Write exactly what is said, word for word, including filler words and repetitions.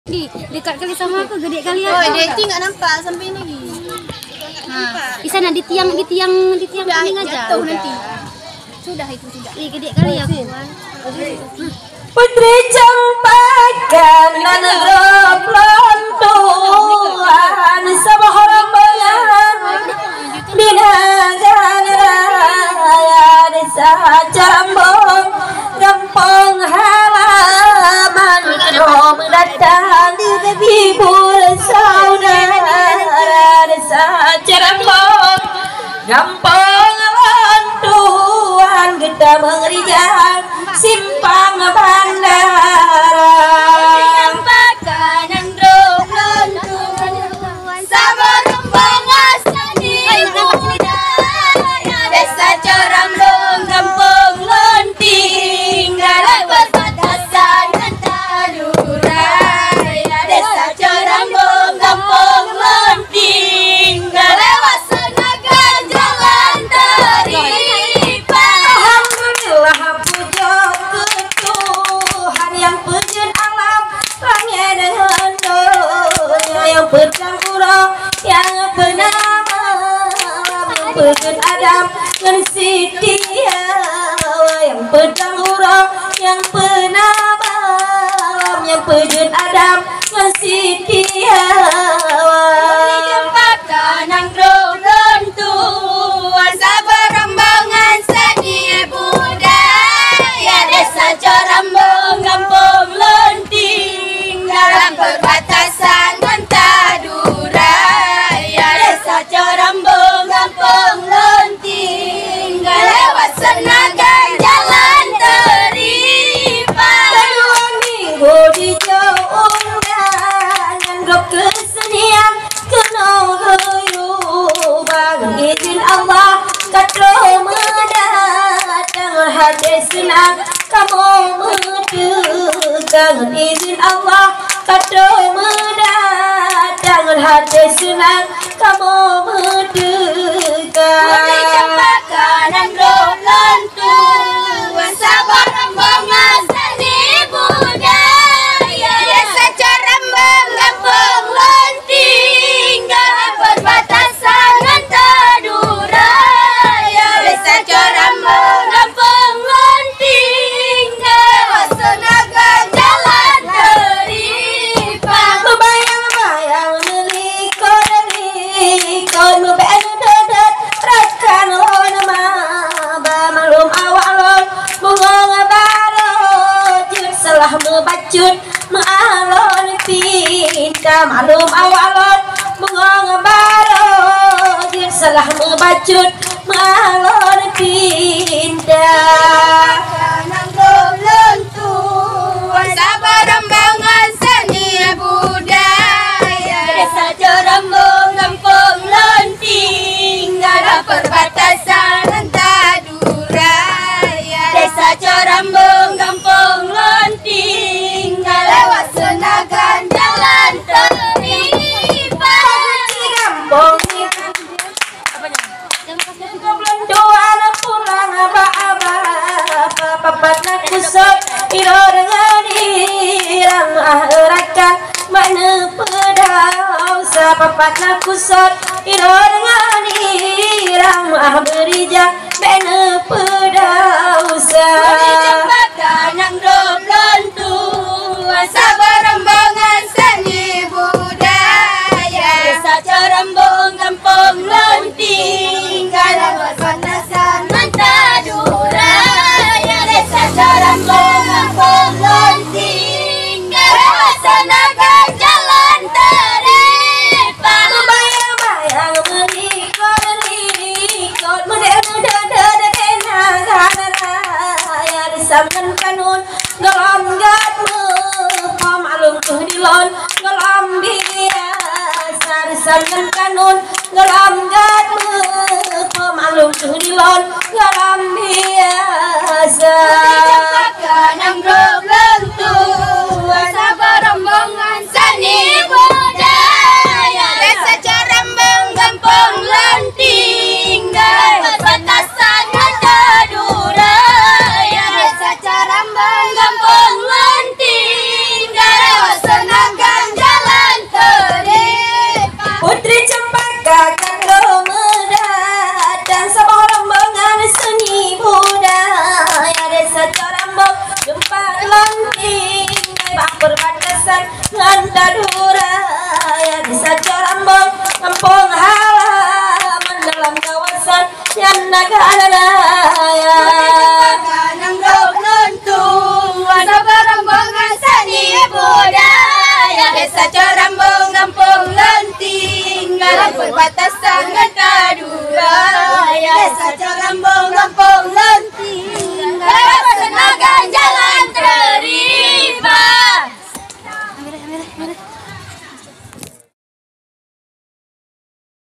Di, dekat kali sama aku, gede kali ya. Oh, dia itu nggak nampak sampai lagi. Ha. Di sana, di tiang, di tiang, di tiang Sudah, kuning aja. Jatuh nanti. Sudah itu, sudah. Eh, gede kali ya aku. Putri Cempaka nan droe lôn tuan, saboh rombongan di Nagan Raya, desa Carambong, gampông halaman. Droe meudatang di hibur saudara, desa Carambong, gampông lôn tuan, geutamong rijang simpang bandara. Saboh rombongan seni budaya, desa Carambong, gampông lôn tinggai, perbatasan ngon Madura. Desa Carambong, gampông lôn tinggai, lewat Senagan jalan teripat. Alhamdulillah, pujoe keu Tuhan nyang peujeuet alam, langét ngon donya, nyang peudong uroe nyang peuna malam, nyang peujeuet Adam ngon Siti Hawa, nyang peudong uroe nyang peuna malam, nyang peujeuet Adam ngon Siti Hawa. Di jeumpatan nanggroe lôn tuan, saboh rombongan seni budaya, desa Carambong, gampông lôn tinggai, lam perbatasan ngon Madura. Ya, desa Carambong, gampông lôn tinggai, lewat Senagan jalan teripat. Dua minggu dijok undangan, gob keusenian keunoe geuyue bang. Izin Allah ka troh meudatang, hati seunang kamoe meuteuka. Izin Allah ka troh meudatang, hati seunang kamoe meuteuka. Putri Cempaka nanggroe lôn tuan, saboh rombongan seni budaya, desa Carambong, gampông lôn tinggai, perbatasan ngon Madura. Ya, desa Carambong, gampông lôn tinggai, lewat Senagan jalan teripat. Meubayang-bayang meulikot-likot, meubeuet deudet rakan lôn maba. Maklum awak lôn bungong barô jeuet, salah meubacut meualon pinta. Maklum awak lôn bungong barô jeuet, salah meubacut meualon pinta. Nanggroe lôn tuan, saboh rombongan seni budaya, desa Carambong, gampông lôn tinggai, lam perbatasan ngon Madura. Ya, desa Carambong, gampông lôn tinggai, lewat Senagan jalan teripat. Gampông Tuan pulang bak abah, papat na kusot, iroe deungon irang, ah, rakan bak neupeudausa. Papat na kusot, iroe deungon irang, ah, beurijang bèk neupeudausa. Di jeumpatan nanggroe lôn tuan, saboh rombongan seni budaya, desa Carambong, gampông lôn tinggai, lam perbatasan ngon Madura. Ya, desa Carambong, gampông lôn tinggai, lewat Senagan jalan teripat. Bayang-bayang meulikot-likot, meudeuh-meudeuh deungon Nagan Raya, desa ngon kanun gohlom gèt meuphom, maklum kheueh di lôn gohlom biasa. Desa ngon kanun gohlom gèt meuphom, maklum kheueh di lôn gohlom biasa. Di jeumpatan nanggroe lôn tuan, saboh rombongan seni budaya, desa Carambong, gampông lôn tinggai, perbatasan ngon Madura. Ya, desa Carambong, gampông lôn tinggai, lewat Senagan Patah